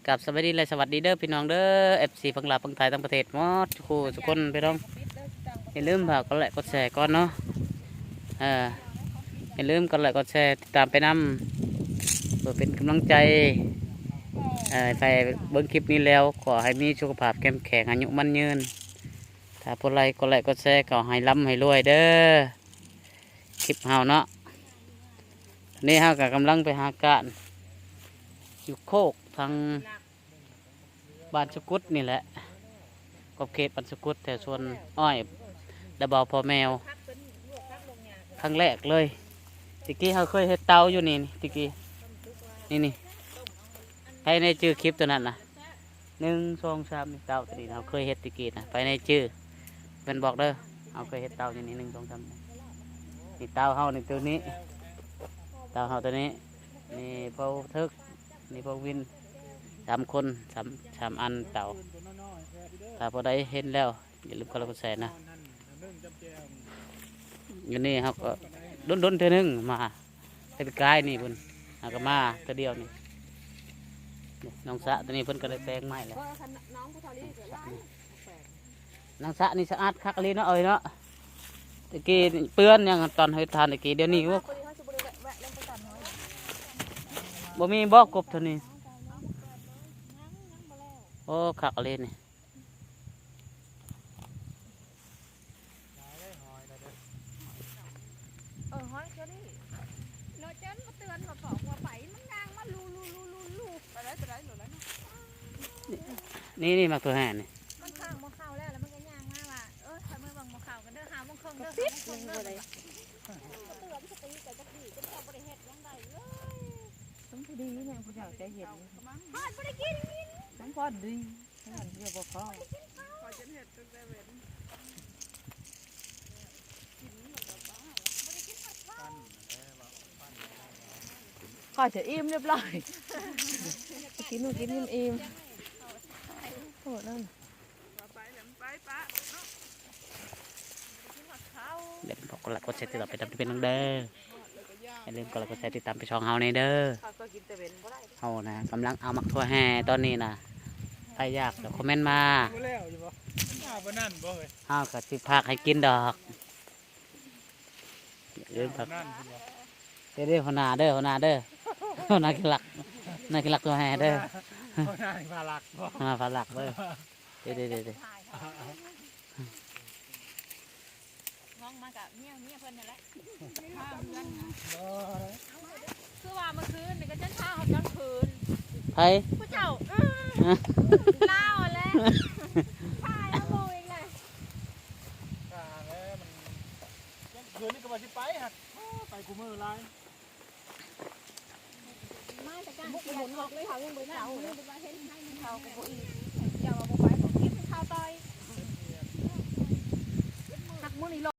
ກາບສະບາຍດີ ແລະ ສະຫວັດດີເດີພີ່ນ້ອງເດີ ເອັຟຊີ ຝັ່ງລາວ ຝັ່ງໄທ ຕ່າງປະເທດໝົດຄູ່ສູ່ຄົນພີ່ນ້ອງ. ຢ່າລືມຝາກກົດໄລກົດແຊກ່ອນເນາະ ເອີ ຢ່າລືມກົດໄລກົດແຊ ຕິດຕາມໄປນຳ ເພື່ອເປັນກຳລັງໃຈ ເອີ ໃຫ້ເບິ່ງຄລິບນີ້ແລ້ວ ຂໍໃຫ້ມີສຸຂະພາບເຂັ້ມແຂງ ອາຍຸໝັ້ນຍືນ. ຖ້າຜູ້ໃດກົດໄລກົດແຊ ກໍໃຫ້ລ່ຳໃຫ້ລວຍເດີ ຄລິບເຮົາເນາະ. ນີ້ເຮົາກໍກຳລັງໄປຫາການຢູ່ໂຄກທາງບ້ານສະກຸດນີ້ແຫຼະ ຂອບເຂດບ້ານສະກຸດ ແຖວສວນອ້ອຍດາເບົາພໍ່ແມວ ຄັ້ງແລກເລີຍ. ແຕ່ກີ້ເຮົາເຄີຍເຮັດເຕົາຢູ່ນີ້ ແຕ່ກີ້ ນີ້ໆ ໃຜໃນຈື່ຄລິບຕົວນັ້ນນະ ໜຶ່ງ ສອງ ສາມ ນີ້ເຕົາຕົວນີ້ ເຮົາເຄີຍເຮັດແຕ່ກີ້ນະ ໃຜໃນຈື່ ເພິ່ນບອກເດີ. ເຮົາເຄີຍເຮັດເຕົາຢູ່ນີ້ ໜຶ່ງ ສອງ ສາມ ນີ້ເຕົາເຮົານີ້ ຕົວນີ້ ເຕົາເຮົາຕົວນີ້ ນີ້ພໍ່ເຖິກ ນີ້ພໍ່ວິນ ສາມຄົນ ສາມ ສາມອັນເຕົາ. ຖ້າຜູ້ໃດເຫັນແລ້ວ ຢ່າລືມກົດໄລກົດແຊນະ. ຢູ່ນີ້ເຮົາກໍດົນໆເທື່ອໜຶ່ງມາ ແຕ່ປີກາຍນີ້ພຸ້ນ ເຮົາກໍມາເທື່ອດຽວນີ້. ນ້ອງສະຕົວນີ້ເພິ່ນກໍໄດ້ແປງໃໝ່ແລ້ວ. ນ້ອງສະນີ້ສະອາດຄັກອີ່ຫຼີເນາະ ເອີຍເນາະ. ແຕ່ກີ້ເປື້ອນຫຍັງຕອນເຮັດທານແຕ່ກີ້ ດຽວນີ້ ໂອ້ ບໍ່ມີບໍ່ກົບເທົ່ານີ້. ໂອ້ ຄັກອີ່ຫຼີນີ້. ເອີ ຮອຍເຈົ້ານີ້ ເນາະ ເຈົ້າມາເຕືອນມາບອກວ່າໄປ ມັນຍ່າງມາລູໆໆໆ ໄປໄດ້ ໄປໄດ້ ໄປໄດ້. ນີ້ ນີ້ໝາກຖົ່ວແຮ່ນີ້ ມັນທາງບໍ່ເຂົ້າແລ້ວ ແລ້ວມັນກໍຍ່າງມາວ່າ ເອີ ຂ້ອຍເມືອເບິ່ງບໍ່ເຂົ້າກັນເດີ ຫ້າໂມງເຄິ່ງເດີ ຫ້າໂມງເຄິ່ງເດີ. ເຕືອນສະຕິກໍຈັກດີ ຈົນເຈົ້າບໍ່ໄດ້ເຮັດຫຍັງໄດ້ເລີຍ. ມັນພໍດີຫຍັງ ຜູ້ເຖົ້າໃຈເຢັນ ຮອດບໍ່ໄດ້ກິນ ມັນພໍດີ. ນັ້ນເພື່ອບໍ່ພໍ ຂ້ອຍຈົນເຮັດຕັ້ງແຕ່ເວັນ ຂ້ອຍຈະອີ່ມຮຽບຮ້ອຍ ກິນ ກິນອີ່ມໆ. ໂອ້ ນັ້ນ ຢ່າລືມກົດໄລກົດແຊຕິດຕາມໄປນຳເດີ. ຢ່າລືມກົດໄລກົດແຊຕິດຕາມໄປຊ່ອງເຮົາແດ່ເດີ. ເຮົານະກຳລັງເອົາໝາກຖົ່ວແຮ່ຕອນນີ້ນະ ໃຜຢາກກໍຄອມເມັນມາ ເຮົາກໍຊິພາກໃຫ້ກິນດອກ. ຢ່າລືມ ເດ້ໆ ຫົວໜ້າເດີ ຫົວໜ້າເດີ ຫົວໜ້າກິນຫຼັກ ຫົວໜ້າກິນຫຼັກຖົ່ວແຮ່ເດີ ຫົວໜ້າພາຫຼັກບໍ່ ຫົວໜ້າພາຫຼັກເດີ. ເດ້ໆ ນ້ອງມາກັບເມຍ ເມຍເພິ່ນນັ້ນແຫຼະ ພາເພື່ອນນະ. ຄືວ່າມື້ຄືນນີ້ກໍຈົນພາຮອດກາງຄືນ ໃຜ ຜູ້ເຈົ້າ ລາວຫັ້ນແຫຼະ ພາເອົາໂມອີກແຫຼະ. ກະແລ້ວມັນ ກາງຄືນນີ້ກໍວ່າຊິໄປຫັ້ນ ໂອ້ ໄປຄູ່ມື້ຫຼາຍ. ມາແຕ່ກາງເຂດ ອອກເລີຍ ເຂົາຍັງບໍ່ໄດ້ເຂົ້າເລີຍ ເຂົາກໍບໍ່ອີກ.